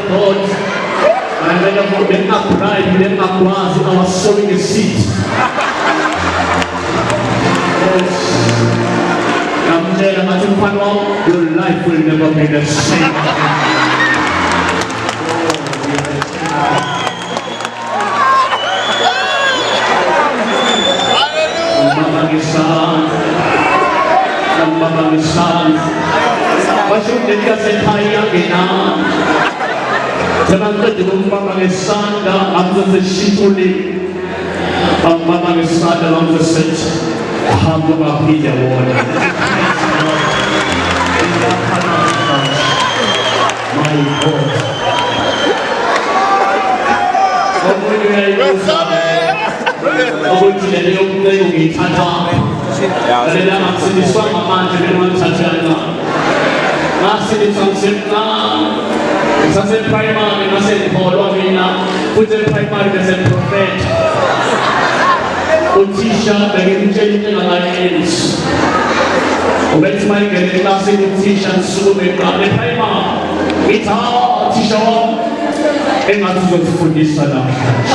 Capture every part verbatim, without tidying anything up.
God. And then you make a pride, you make a quasi, our sowing a seed. Yes. I'm there, I'm at the panel, your life will never be the same. Umabang isang, umabang isang. Pasok din ka sa kaya ina. Jangan ka di umabang isang da ang sa shituli. Umabang isang da ang sa set. Habu mapida wala. My God. Omunye ukuthi le yokucela ungithatha. Lalela, ngasindiswa ngamanje, mina ngithathela. Ngasindiswa ngisemncane. Ngisase-primary, ngase ngikholwa mina. Futhi e-primary bese ngiprofetha. Uthisha bekemtshela into engakayenzi. Ubethi uma engena eklasini uthisha, ngisukume kuqala e-primary. Ngithi, "Ah, thisha wami." Engathi uzosifundisa namhlanje.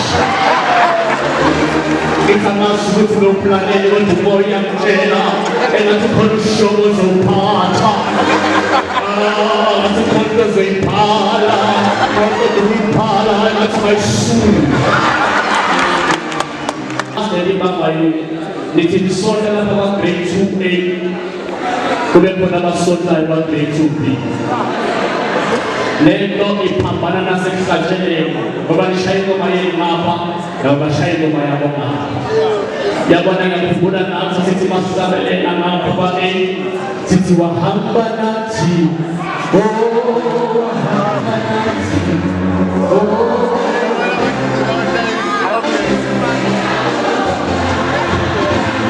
Ngithi angazi ukuthi lo mlaleli kodwa umoya uyamtshela. Engathi khona ushobo ozowuphatha. Ah, ngathi khona into ozoyibhala. Khona into ozoyibhala, engathi mayisulu. Asideli baba yini. Nithi nisonta lapha kwa-grade two A. Kube khona abasontayo kwa-grade two B. Le nto iphambana nasekuhlatsheleni, ngoba nishaya ingoma yenu ngapha, nabo bashaya ingoma yabo ngapha. Yabona, ngiyakhumbula nathi sithi masisabelena ngapha kwa-A, sithi, "Wahamba nathi, oh, wahamba nathi, oh."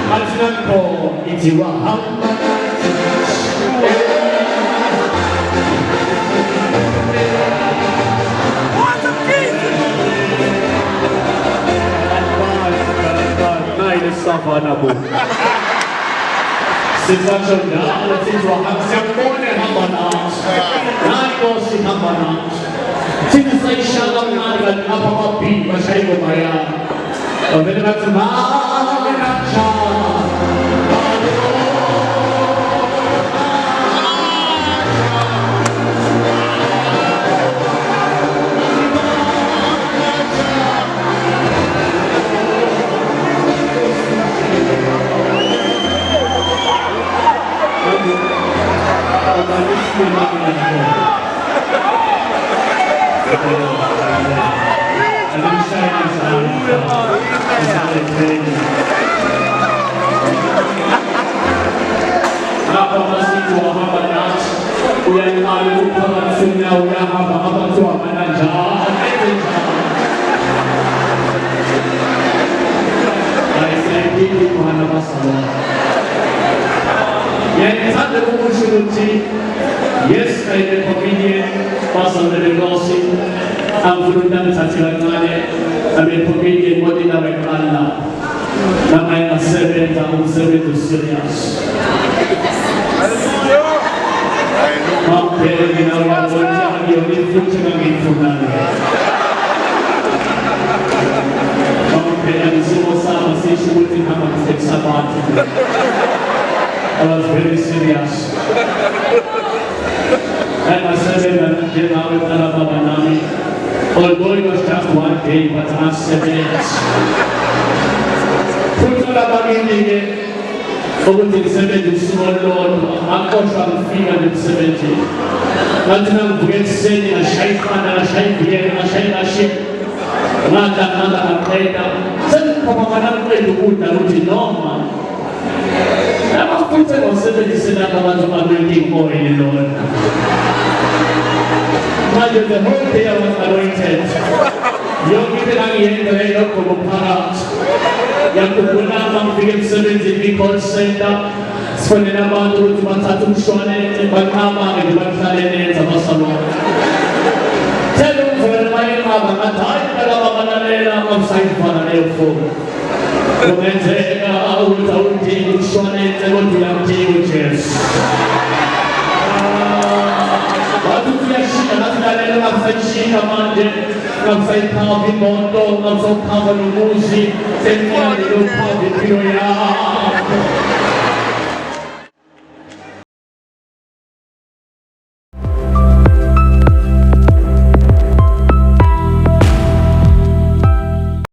Athi nanko, ithi, "Wahamba nathi." Nayi le savana bo. Sisatsho njalo, sithi, "Wahamba, siyakubona ehamba nathi. Nayi Nkosi ihamba nathi." Sithi sayishaya kamnandi kanti ngapha kwa-B bashaya ingoma yabo. Bavele bathi, "Manager." Uyaqala ukuphakathi unyawo, uyahamba, abantu hamba kanjalo, enze njalo. Ayisayibili mwana basala. Ngiyayithanda ukusho ukuthi, yes, I'm a comedian, basala benkosi, angifuni ukuthi angithathe kancane, I'm a comedian, kodwa indaba iqala lapho. Nami ngiyasebenza, umsebenzi u-serious. Ngakubheka mina, uyabona ukuthi akuyona ifuthi engangiyifunayo. Ngakubheka isimo sami sisho ukuthi ngihamba ngihlekisa abantu. I was very serious. Ngangasebenza njengawe, qala baba nami. Although it was just one day, but ngasebenza. Futhi ulabakini-ke ukuthi ngisebenze usuku olulodwa, ngakhohlwa ngifika nje emsebenzini. Ngathi nangivuke ekuseni, ngashaya ikhanda, ngashaya ibhiyela, ngashaya ikashini. Ngadla, ngadla, ngaqeda. Sengiphuma nganakuqeda ukudla ukuthi noma Amafutha engiwasebenzise lapha abantu anointing oil lona. Manje the whole day I was anointed. Yonke into engangiyenza yayinokugoma phakathi. Ngiyakhumbula uma ngifika emsebenzini kwi-call center, sifonela abantu ukuthi bathathe umshwalense, banqaba-ke nje bakuhlale nenza, basalona. Tell umfana uma enqaba, ngathi, "Hhayi, phela babalalela, awusayifana leyo foni." Kungenzeka ukuthi awudingi umshwalense, kodwa uyamdinga uJesu. Wathi uthi uyashinga, ngathi lalela Nafsa ishi kamande, nafsa itavi moto, nafsa utava numuzi, senia nilo tavi piroya.